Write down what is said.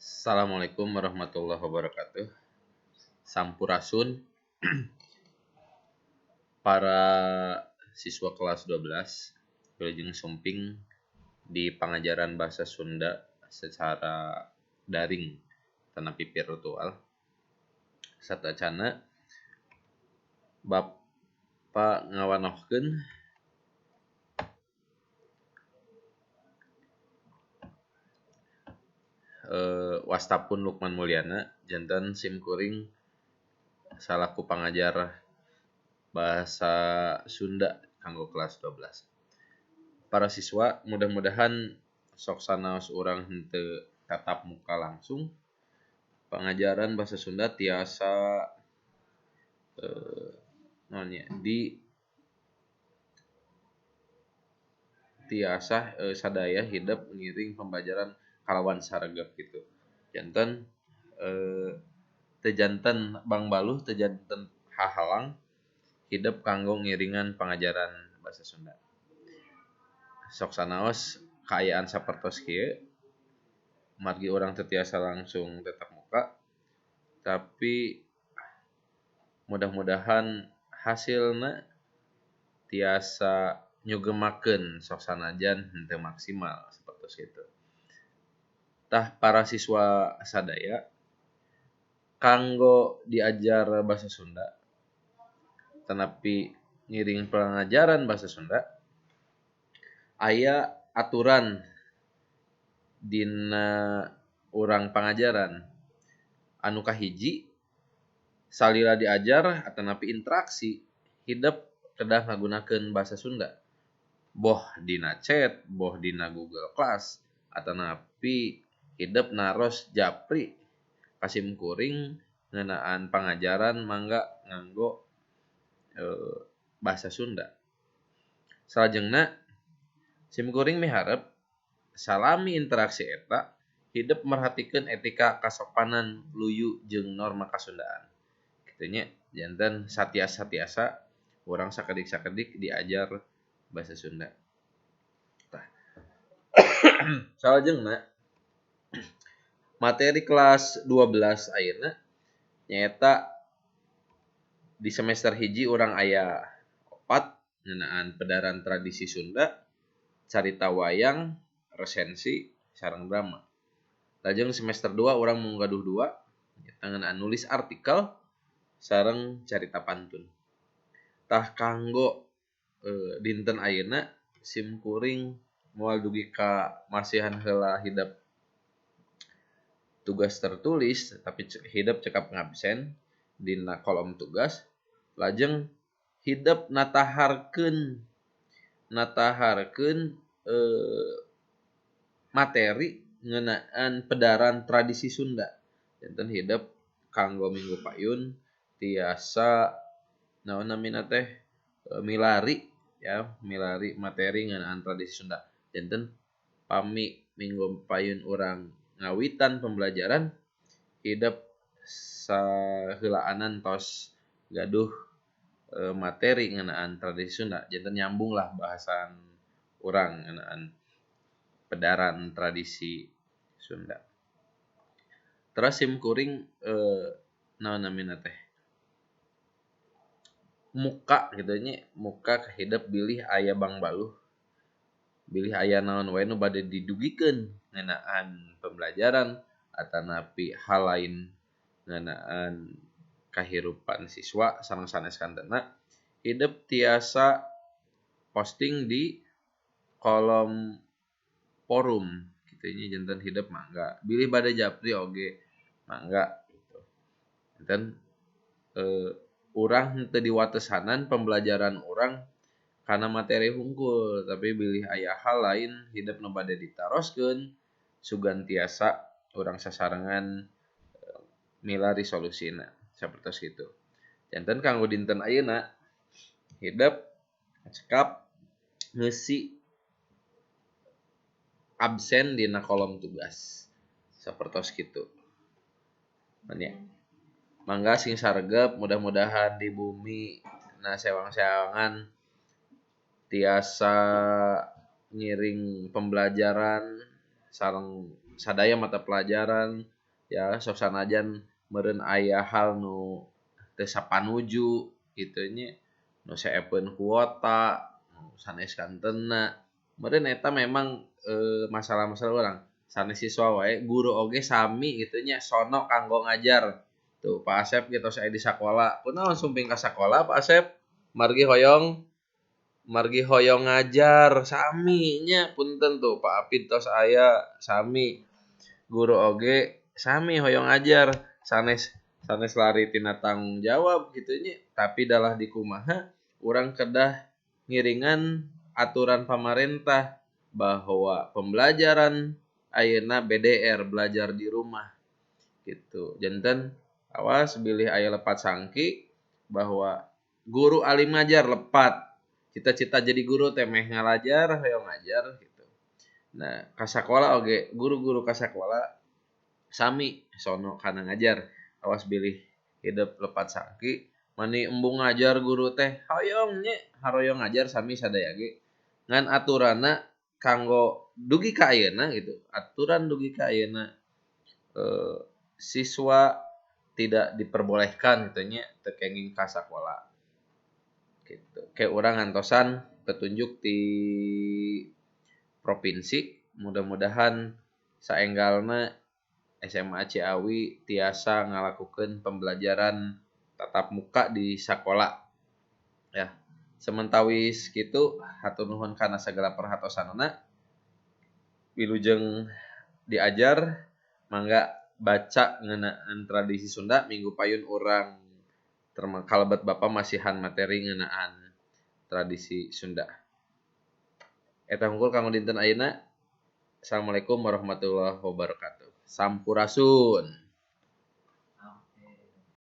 Assalamualaikum warahmatullahi wabarakatuh. Sampurasun para siswa kelas 12 wilujeng sumping di pangajaran bahasa Sunda secara daring tanapi virtual. Sateuacanna Bapa ngawanohkeun wastapun Lukman Mulyana janten simkuring salaku pangajar bahasa Sunda kanggo kelas 12. Para siswa mudah-mudahan sok sanaos urang henteu tatap muka langsung, pangajaran bahasa Sunda tiasa naon nya di tiasa sadaya hidep ngiring pembelajaran kalawan saregep gitu. Janten teu janten bangbaluh, teu janten hahalang hidep kanggo ngiringan pangajaran bahasa Sunda. Sok sanaos kaayaan sapertos kieu margi urang teu tiasa langsung tatap muka, tapi mudah-mudahan hasilna tiasa nyugemakeun sok sanajan henteu maksimal sapertos kitu. Tah para siswa sadaya kanggo diajar bahasa Sunda tanapi ngiring pangajaran bahasa Sunda aya aturan dina urang pangajaran. Anu kahiji salila diajar atanapi interaksi hidep kedah ngagunakeun bahasa Sunda, boh dina chat, boh dina Google Class, atanapi hidep naros japri kasim kuring ngeunaan pangajaran mangga nganggo bahasa Sunda. Salajengna sim kuring miharep salami interaksi eta hidep merhatikeun etika kasopanan luyu jeung norma kasundaan. Kitu nya janten satiasa-tiasa urang sakedik-sakedik diajar bahasa Sunda. Tah. Salajengna materi kelas 12 ayeuna nyaeta di semester hiji urang aya 4 ngeunaan pedaran tradisi Sunda, carita wayang, resensi, sareng drama. Lajeng semester 2 urang mung gaduh 2 nyaeta ngeunaan nulis artikel sareng carita pantun. Tah kanggo dinten ayeuna sim kuring moal dugi ka masihan heula hidep tugas tertulis, tapi hidep cekap ngabsen dina kolom tugas, lajeng hidep nataharkeun materi ngeunaan pedaran tradisi Sunda. Janten hidep kanggo minggu payun tiasa naon namina teh milari ya, milari materi ngeunaan tradisi Sunda. Janten pami minggu payun urang ngawitan pembelajaran hidep saheulaanan tos gaduh materi ngeunaan tradisi Sunda. Janten nyambung lah bahasan urang ngeunaan pedaran tradisi Sunda. Terus sim kuring naon namina teh muka kitu nya, muka hidep bilih aya bangbaluh, bilih aya naon wae nu bade didugikeun ngeunaan pembelajaran atanapi hal lain ngeunaan kahirupan siswa sareng sanes kantena, hidep tiasa posting di kolom forum kitu nya. Janten hidep mangga bilih bade japri oge mangga gitu. Janten urang henteu diwatesanan pembelajaran urang kana materi hungkul, tapi bilih aya hal lain hidep nu bade ditaroskeun sugan tiasa urang sasarengan milari solusina sapertos kitu. Janten kanggo dinten ayeuna hidep cekap ngeusi absen dina kolom tugas sapertos kitu. Nya. Mangga sing saregep, mudah-mudahan di bumi na sewang-sewangan tiasa ngiring pembelajaran sareng sadaya mata pelajaran Ya sok sanajan meureun aya hal nu teu sapanuju kitu nya, nu seepeun kuota, nu sanes kantenna. Meureun eta memang masalah-masalah urang. Sanes siswa wae, guru oge sami kitu nya sono kanggo ngajar. Tuh Pak Asep ge tos aya di sakola. Kunaon sumping ka sakola Pak Asep? Margi hoyong ngajar sami nya punten tuh Pak Apid tos aya sami. Guru oge sami hoyong ngajar sanes sanes lari tina tanggung jawab kitu nya, tapi dalah dikumaha urang kedah ngiringan aturan pamarentah bahwa pembelajaran ayeuna BDR belajar di rumah gitu. Janten awas bilih aya lepat sangki bahwa guru alim ngajar lepat. Cita-cita jadi guru teh meh ngalajar hoyong ngajar gitu. Nah, ka sakola oge guru-guru ka sakola sami sono kana ngajar. Awas bilih hidep lepat sangki mani embung ngajar guru teh hoyong nya haroyong ngajar sami sadaya ge. Ngan aturanna kanggo dugi ka ayeuna gitu. Aturan dugi ka ayeuna siswa tidak diperbolehkan gitu nya teu kenging ka sakola. Gitu. Ke urang ngantosan petunjuk ti provinsi, mudah-mudahan saenggalna SMA Ciawi tiasa ngalakukeun pembelajaran tatap muka di sakola. Ya, sementawis kitu hatur nuhun kana sagala perhatosanana. Wilujeng diajar mangga baca ngeunaan tradisi Sunda minggu payun urang kalebet Bapak masihan materi ngeunaan tradisi Sunda. Eta hungkul kanggo dinten ayeuna. Assalamualaikum warahmatullahi wabarakatuh. Sampurasun.